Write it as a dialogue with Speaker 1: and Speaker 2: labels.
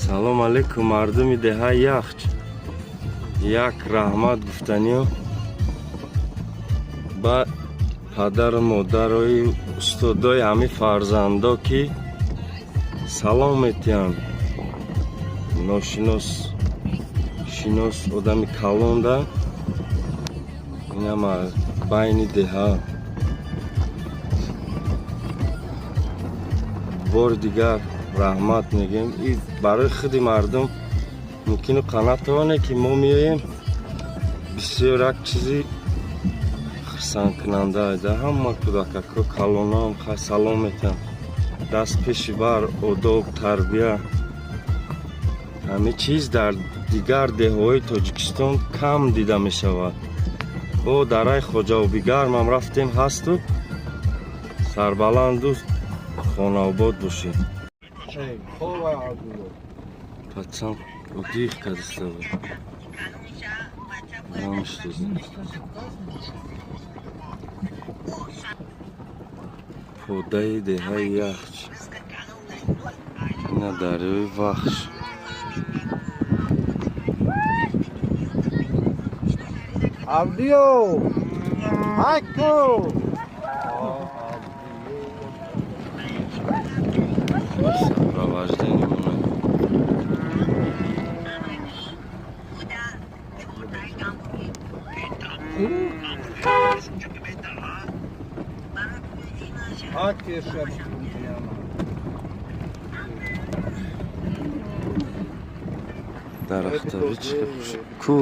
Speaker 1: Салом алейкум, мардуми деҳаи Яхч. Як раҳмат гуфтаниё ба падару модарои, устодои ҳамин фарзандо, ки салом метиҳанд ношинос, шинос, одами калонда. Инама байни деҳа. Бори дигар раҳмат мегӯем. И барои худи мардум мумкину қанъат тавоне, ки мо меоем, бисёр як чизи хурсандкунанда. Да ҳама кӯдакако, калонам салом метиҳанд, даст пеши бар, одоб, тарбия, ҳамин чиз дар дигар деҳаҳои Тоҷикистон кам дида мешавад. Бо дараи Хоҷаобигармам рафтем, ҳасту. Сарбаланду хонаобод бошед. Пацан отдых кадистава. Намиштозем. Подаи деҳаи Яхч. Ина дарёи Вахш.
Speaker 2: Абдиё! Айко!
Speaker 1: Сопровождение мона. Дарахтави чӣ ку.